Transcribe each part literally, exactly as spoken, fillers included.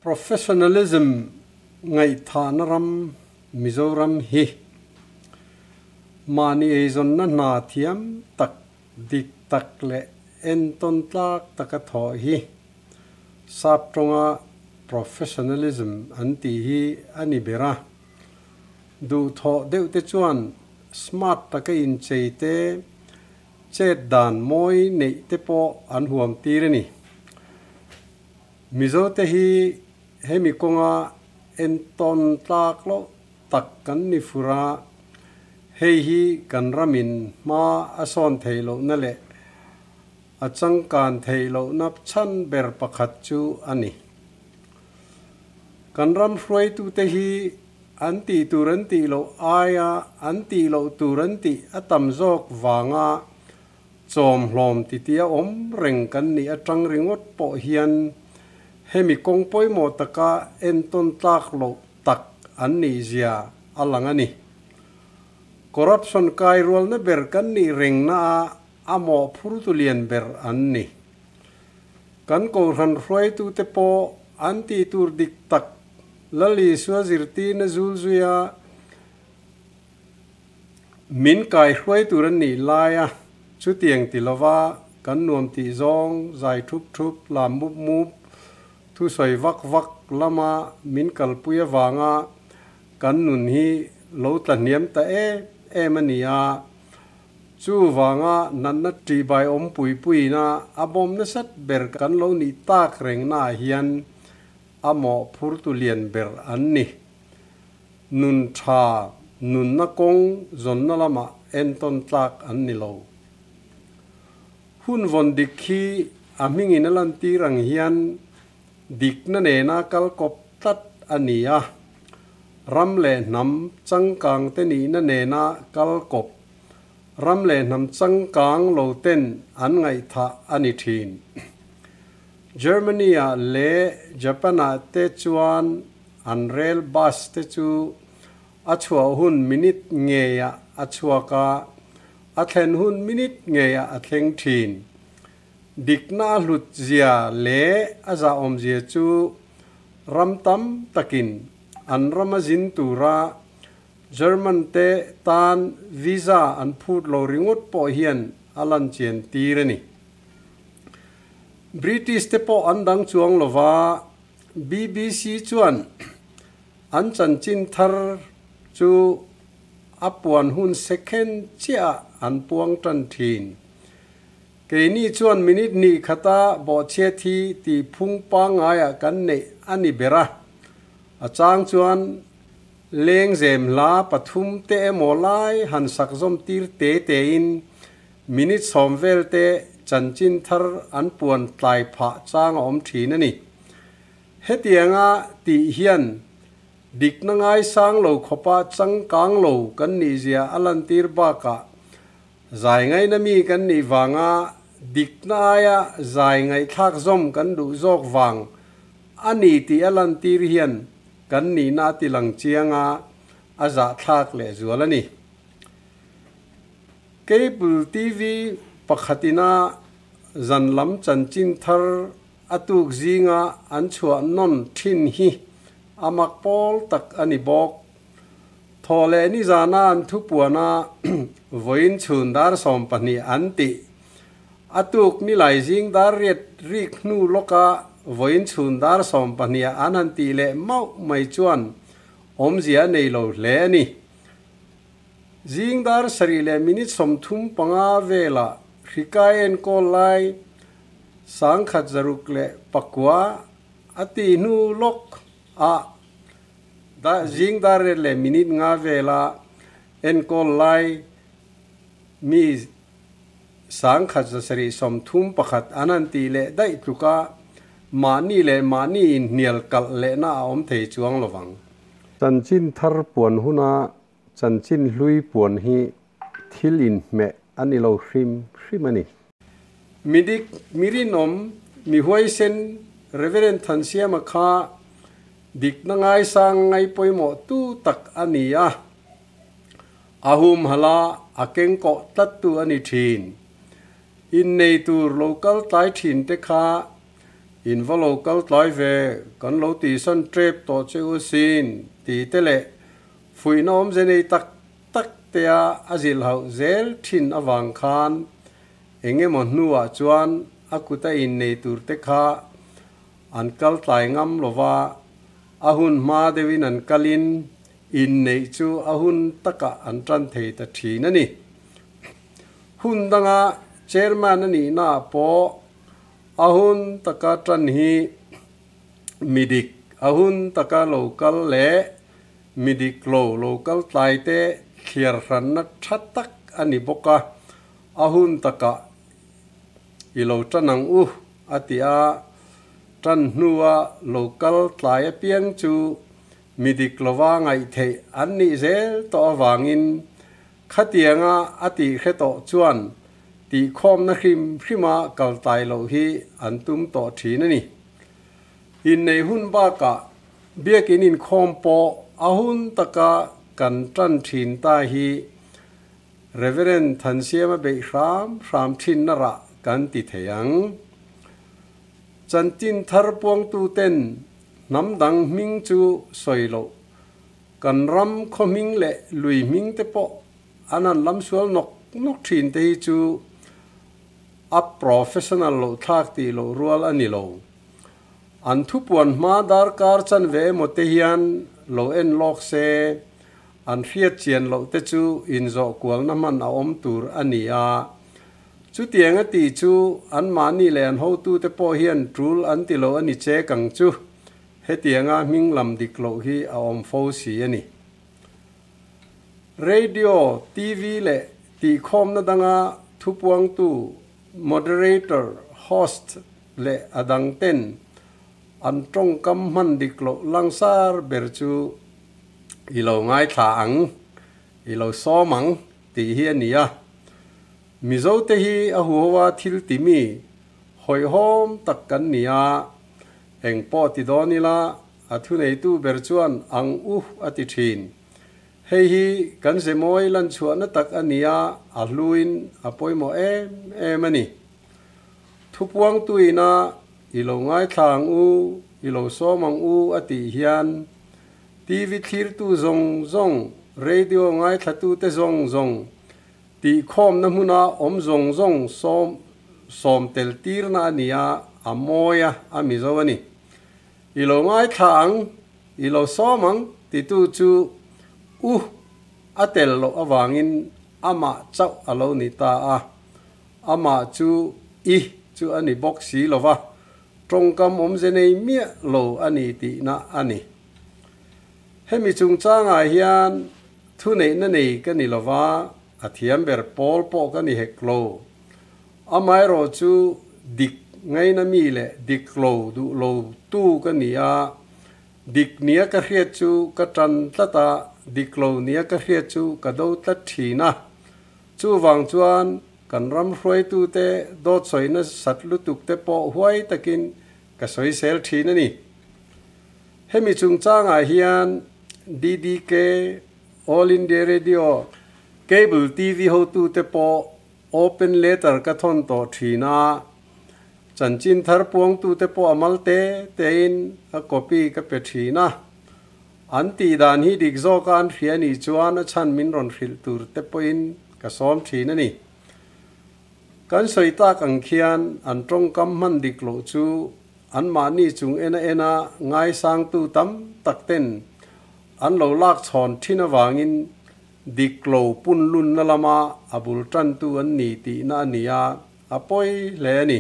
Professionalism ngaithana ram Mizoram hi mani eizawnna hna thiam tak, dik tak le entawn tlak taka thaw hi sap ṭawnga professionalism an ti hi a ni ber a. Duhthaw deuh te chuan smart taka inchei te, chet dan mawi neih te pawh an huam tir a ni. Mizo te hi hemi kawnga entawn tlak lo tak kan ni fur a, hei hi kan ramin hma a sawn thei lohna leh a changkan thei lohna chhan ber pakhat chu a ni. Kan ram hruaitute hi an tih tur an tih loh aia, an tih loh tur an tih a tam zawk vanga chawm hlawm titia awm reng kan nih aṭang ringawt pawh hian hemi kawng pawimawh taka entawn tlak loh tak an nih zia a lang a ni. Corruption kairualna ber kan nih rengna a, a mawhphurtu lian ber an ni. Kan kohhran hruaitute pawh an tih tur dik tak Lal Isua zirtirna zul zuia min kai hruai tur an nih laia, chutiang ti lova kan nuam tih zawng, zai thup thup, lam mup mup, thusawi vak vak lama min kalpui avanga kan nun hi lo tla hniam ta em em a ni a. Chuvanga natna ṭihbai awm pui puiin a bawm nasat ber kan lo nih tak rengna hian a mawhphurtu lian ber an ni. Nun ṭha, nunna kawng zawnna lamah entawn tlak an ni lo. Hun vawn dik hi a hmingin a lantir ang hian dikna nena kal kawp tlat a ni a. Ram leh hnam changkang te nihna nena kal kawp, ram leh hnam changkang lo ten an ngaihthah a ni ṭhin. Germany-ah leh Japan-ah te chuan an rel bus te chu a chhuah hun minute ngeiah a chhuak a, a thlen hun minute ngeiah a thleng ṭhin. Dikna a hlut zia leh a zahawm zia chu ram tam takin an rama zin tura German te tan visa an phut lo ringawt pawh hian a lan chian tir a ni. British te pawh an dang chuang lova, B B C chuan an chanchin thar chu a puan hun second chiah an puang ṭan ṭhin. Keini chuan minute hnih khata bawhchhiat hi tih phung pangngaiah kan neih a ni ber a. A chang chuan leng zem hla pathum te emaw lai han sak zawm tir te tein minute sawm vel te chanchin thar an puan tlai phah chang a awm ṭhin a ni. Hetianga tih hian dikna ngaisang lo khawpa changkang lo kan nih zia a lantir bakah, zai ngaina mi kan nih vanga dikna aia zai ngaihthlak zawm kan duh zawk vang a ni tih a lantir hian kan nihna a tilang chianga a zahthlak leh zual a ni. Cable T V pakhatina zan lam chanchin thar a tuk zinga an chhuah nawn ṭhin hi a mak pawl tak a ni bawk. Thaw leh nizana an thupuana vawiin chhun dar sawm pahnih an tih. A tuk nilai zing dar riat rik hnu lawka vawiin chhun dar sawm pahnih an han tih leh mauh mai chuan awmzia a nei lo hle a ni. Zing dar sarih leh minute sawmthum panga vela hrikai enkawl lai sangkhat zaruk leh pakua a tih hnu lawk a, da, zing dar riat leh minute nga vela enkawl lai mi sangkhat zasarih sawmthum pakhat an han tih leh daih tluka mahni leh mahni inhnial kalh lehna a awm thei chuang lovang. Chanchin thar puan huna chanchin hlui puan hi thil inhmeh a ni lo hrim hrim a ni. Midik, mi rinawm, mi huaisen Reverend Thansiama kha dikna ngaisang ngai pawimawhtu tak a ni a. A humhala a kengkawh tlattu a ni ṭhin. Innei tur lo kal tlai ṭhin te kha In va lo kal tlai ve, kan lo ti san trep tawh che u sin, ti te leh fuihna awmze nei tak tak te a a zilhauh zel ṭhin avang khan, eng emaw hnuah chuan a kuta innei tur te kha an kal tlai ngam lo va, a hun hma deuhin an kalin, inneih chu a hun takah an ṭan thei ta ṭhin a ni. Hun danga chairman a nihnaah pawh a hun taka ṭan hi mi dik a hun taka lo kal leh mi dik lo lo kal tlai te thliar hranna ṭha tak a ni bawk a, a hun takah i lo ṭan ang u, a ti a. Ṭan hnua lo kal tlai apiang chu mi dik lova ngaih theih an nih zel tawh avangin, khatianga a tih hre tawh chuan tihkhawmna hrim hrima kal tlai loh hi an tum tawh ṭhin a ni. Innei hun bakah biakin inkhawm pawh a hun taka kan ṭan ṭhin ta hi Reverend Thansiama beih hram hram ṭhinna rah kan ti thei ang. Chanchin thar puangtuten hnam dang hming chu sawi loh, kan ram khaw hming leh lui hming te pawh an han lam sual nawk nawk ṭhin te hi chu a professional lo thlak tih loh rual a ni lo. An thupuan hma darkar chanve emaw te hian lo en lawk se, an hriat chian loh te chu inzawh kualna hman a awm tur a ni a. Chutiang a tih chu anmahni leh an hotute pawh hian tul an ti lo a ni chek ang chu. Hetianga hming lam dik loh hi a awm fo si a ni. Radio, T V leh tihkhawmna danga thupuangtu, moderator, host leh a dang ten an ṭawngkam hman dik loh langsar ber chu i lo ngaithla ang, i lo sawm ang tih hi a ni a. Mizote hi a huhoa thil ti mi hawihhawm tak kan ni a, engpawh ti dawn ila, a thuneitu ber chuan ang u a ti ṭhin. Hei hi kan zemawi lan chhuahna tak a ni a, a hluin a pawimawh em em a ni. Thupuangtuin a, i lo ngaithla ang u, i lo sawm ang u a tih hian, T V thlirtu zawng zawng, radio ngaithlatute zawng zawng, tihkhawmna hmuna awm zawng zawng sawm, sawm tel tirna a ni a, a mawi a, a Mizo a ni. I lo ngaithla ang, i lo sawm ang titu chu u a tel loh avangin amah chauh a lo ni ta a. Amah chu i chu a ni bawk si lo va, ṭawngkam awmze nei miah lo a ni tihna a ni. Hemi chungchangah hian thuneihna nei ka ni lo va, a thiam ber pawl pawh ka ni hek lo. Amaherawhchu dik ngaina mi leh dik lo duh lo tu ka ni a, dik nia ka hriat chu ka ṭan tlat a, dik lo nia ka hriat chu ka do tlat ṭhin a. Chuvang chuan kan ram hruaitute dawt sawi nasat lutuk te pawh huai takin ka sawisel ṭhin a ni. Hemi chungchangah hian D D K, All India Radio, cable T V hotute pawh open letter ka thawn tawh ṭhin a, chanchin thar puangtute pawh a mal te tein a copy ka pe ṭhin a. An tih dan hi dik zawka an hria a nih chuan a chhan min rawn hrilh tur te pawhin ka sawm ṭhin a ni. Kan sawi tak ang khian an ṭawngkam hman dik loh chu anmahni chung ena ena ngaisangtu tam tak ten an lo lak chhawn ṭhin avangin dik lo punlunna lama a bul ṭantu an ni tihna a ni a, a pawi hle a ni.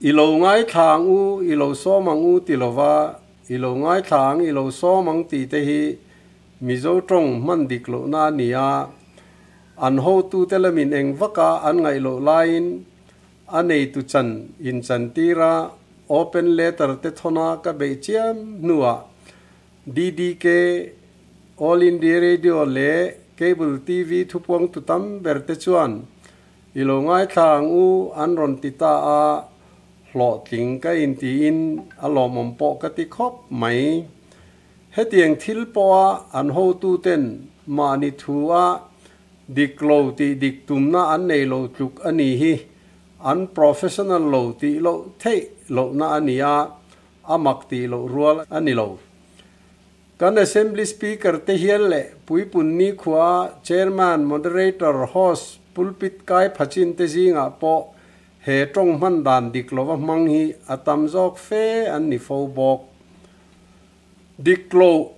I lo ngaithla ang u, i lo sawm ang u ti lova, i lo ngaithla ang, i lo sawm ang tih te hi Mizo ṭawng hman dik lohna a ni a. An hotute lamin eng vaka an ngaih loh laiin a neitu chan inchan tira open letter te thawna ka beih chiam hnuah D D K, All India Radio leh cable T V thupuangtu tam berte chuan i lo ngaithla ang u an rawn ti ta a, hlawhtling ka intiin a lawmawm pawh ka ti khawp mai. Hetiang thil pawha an hotuten mahni thua dik lo tih dik tumna an nei lo tluk a ni hi unprofessional lo tih loh theih lohna a ni a, a mak tih loh rual a ni lo. Kan Assembly Speaker te hian leh Puipunni khuoa Chairman, Moderator, Host, Pulpit kai pha chin te zingah pawh he ṭawng hman dan dik lova hmang hi a tam zawk fe an ni fo bawk. Dik lo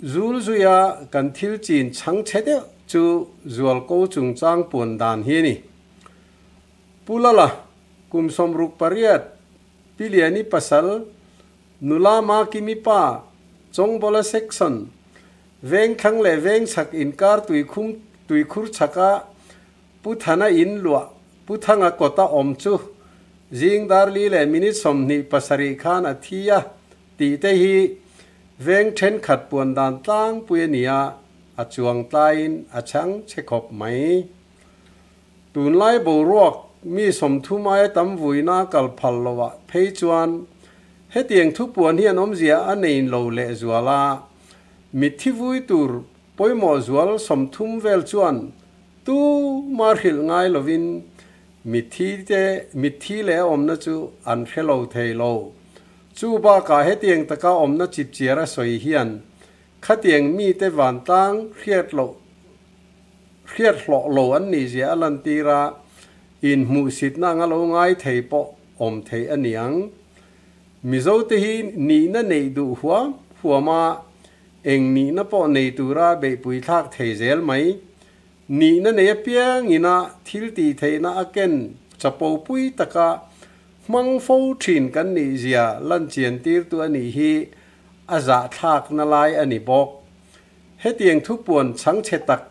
zul zuia kan thil chin chhang chhe deuh chu zualko chungchang puan dan hi a ni. Pu Lala, kum sawmruk pariat, Pi Liani pasal, Nula Maki mipa, Chawngbawla section, Vengthlang leh Vengchhak inkar Tuikhum, Tuikhur Chhaka Pu Thana in luah, Pu Thanga kawta awm chu, zing dar li leh minute sawmhnih pasarih khan a thi a, tih te hi veng ṭhenkhat puan dan tlangpui a ni a, a chuang tlaiin a chhang chhe khawp mai. Tunlai boruak mi sawmthum aia tam vuina kal phal loa phei chuan hetiang thupuan hian awmzia a nei lo leh zual a, mitthi vui tur pawimawh zual sawmthum vel chuan tuma hrilh ngai lovin mitthi te, mitthi leh a awmna chu an hre lo thei lo. Chu bakah hetiang taka awmna chipchiar a sawi hian khatiang mite vantlang hriat loh hriat hlawh lo an nih zia a lantir a, inhmuhsitna anga lo ngai thei pawh awm thei a ni ang. Mizote hi nihna neih duh huam huam a, eng nihna pawh nei tura beihpui thlak thei zel mai. Nihna nei apiangin a thil tih theihna a ken chapopui taka hmang fo ṭhin kan nih zia lan chiantirtu a nih hi a zahthlakna lai a ni bawk. Hetiang thupuan chhang chhe tak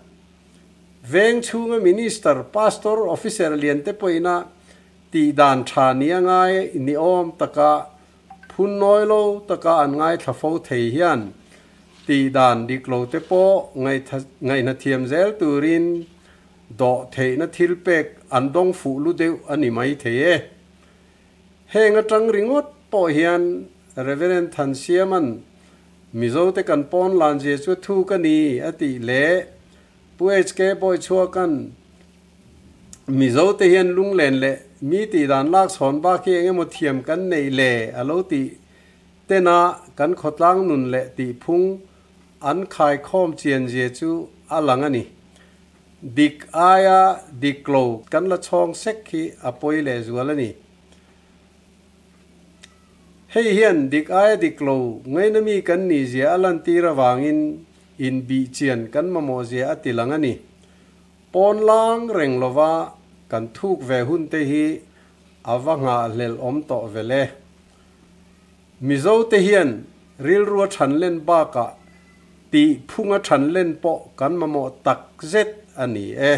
veng chhunga minister, pastor, officer lian te pawhin a tih dan ṭha ni a ngai ni awm taka phun nawi lo taka an ngaithla fo thei hian tih dan dik lo te pawh ngaitha-, ngaihna thiam zel turin dawh theihna thil pek an dawng fuh lu deuh a ni mai thei e. Heng atang ringawt pawh hian Reverend Thansiaman Mizote kan pawn lan zia chu a thuk a ni a tih leh Pu H K Bawihchhuakan Mizote hian lunglen leh mi tih dan lak sawn bak hi eng emaw thiam kan nei le a lo tih tena kan khawtlang nun leh tihphung an khai khawm chian zia chu a lang a ni. Dik aia dik lo kan la chhawng sek hi a pawi leh zual a ni. Hei hian dik aia dik lo ngaina mi kan ni zia a lantir avangin inbih chian kan mamawh zia a ti lang a ni. Pawn lang reng lova kan thuk ve hun te hi a va nghah hlel awm tawh ve le. Mizote hian rilrua ṭhanlen bakah tihphunga ṭhanlen pawh kan mamawh tak zet a ni e.